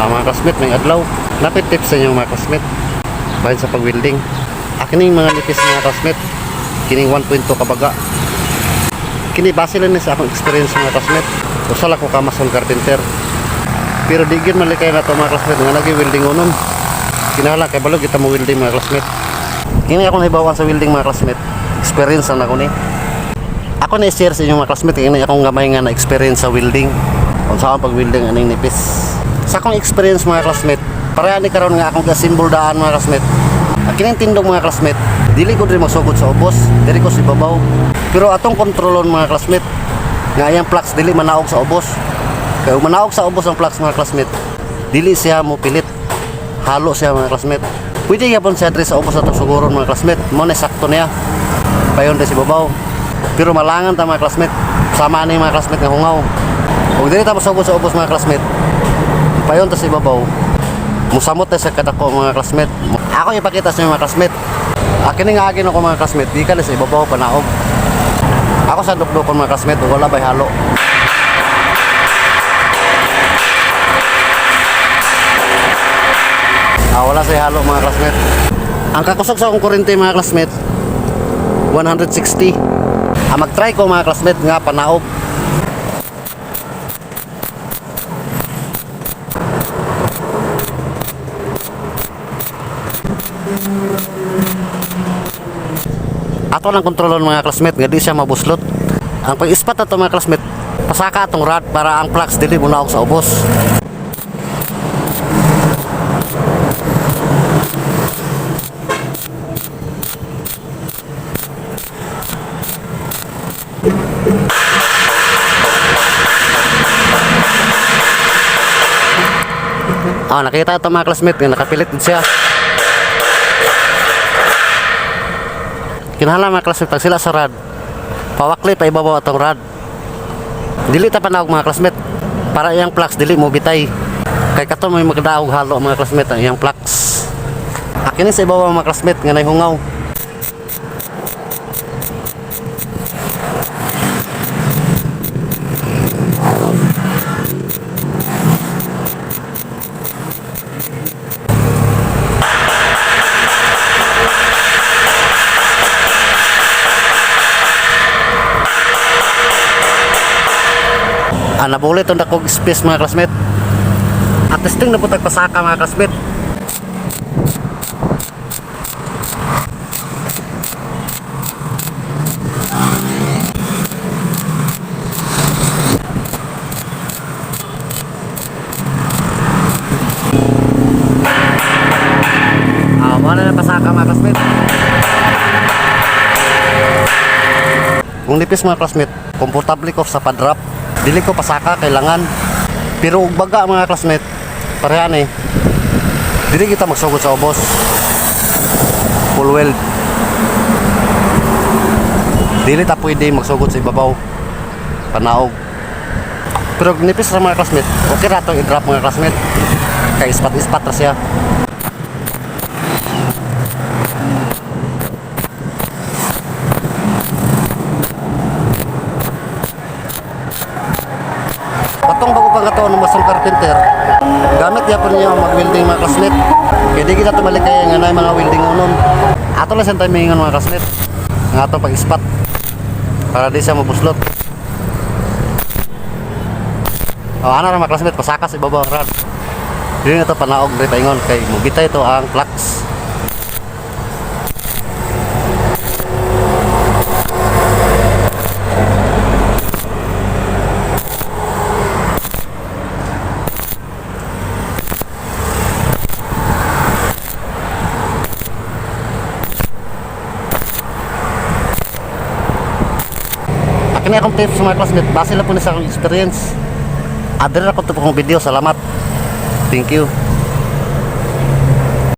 Mga classmate, may adlaw. Napit tips sa inyo, mga classmate. Bahin sa pag-welding. Kining mga nipis, mga classmate. Kining 1.2 kabaga. Kini base lang ni sa akong experience, mga classmate. Usa lang ko ka mason carpenter. Pero di gyud malikay na to, mga classmate, nga lagi welding unon. Kinahanglan kay balog kita mo welding, mga classmate. Kini akong nahibawan sa welding, mga classmate. Experience na nako ni. Ako na i-share sa inyo, mga classmate, kini akong gamay nga na experience sa welding. Kung saan pag welding aning nipis. Sa akong experience, mga classmate, pareha ni karon nga akong ga-assemble daan, mga classmate. Ang kining tindog, mga classmate, dili ko diri magsugod sa ubos, diri ko sa ibabaw. Pero atong kontrolon, mga classmate, nga iyang flux dili manaog sa ubos. Kay ug manaog sa ubos ang flux, mga classmate, dili siya mo pilit. Halo siya, mga classmate. Pwede gyapon siya diri sa ubos atong suguron, mga classmate. Mo na sakto niya. Payon diri sa ibabaw. Pero malangan ta, mga classmate. Sama ni, mga classmate, nga hungaw. Ug dili ta mosugod sa ubos, mga classmate. Payon ta sa ibabaw. Musamot ta sa kadako, mga classmate. Ako ipakita sa inyo, mga classmate. Akin nga agin ako, mga classmate, di ka na sa ibabaw panaog. Ako sa dukdukon, mga classmate, ug wala bay halo. Wala sa halo, mga classmate. Ang kakusog sa akong kuryente, mga classmate, 160. Mag-try ko, mga classmate, nga panaog. Ato lang kontrolon, mga classmate, nga di siya mabuslot. Ang pag-ispat ato, mga classmate, pasaka atong rod para ang flux dili munaog sa ubos. Nakita ito, mga classmate, nga nakapilit din siya. Kinahanglan, mga classmate, pag sila sa rod, pawakli pa ibabaw atong rod. Dili ta panaog, mga classmate, para iyang flux dili mo bitay. Kay kato may magdaog halo, mga classmate, ang iyang flux. Akin sa ibabaw, mga classmate, nga nay hungaw. Nabulit ang dakog space, mga classmate. At testing na po tagpasaka, mga classmate. Mo na pasaka, mga classmate. Kung nipis, mga classmate, komportable ko sa padrop. Dili ko pasaka kailangan. Pero ug baga, mga classmate, parehan eh. Dili kita magsugod sa ubos. Full weld. Dili ta pwede magsugod sa ibabaw. Panaog. Pero nipis ra, mga classmate, okay ra tong i-drop, mga classmate. Kay ispat-ispat ra siya. Katong bago pa kato ng mason carpenter, gamit yapon niya mag-welding, mga classmate. Kaya di kita tumalik kaya nga na mga welding unon. Ato lang siyang timingon, mga classmate. Nga ato pag-ispat para di siya mabuslot. O ana ra, mga classmate, pasaka sa ibabaw ang rod. Dili na to panaog diri paingon kay mubitay to ang flux. Kini akong tips, mga classmate, base lang po ni sa akong experience. Adre ra ko to pong video, salamat. Thank you.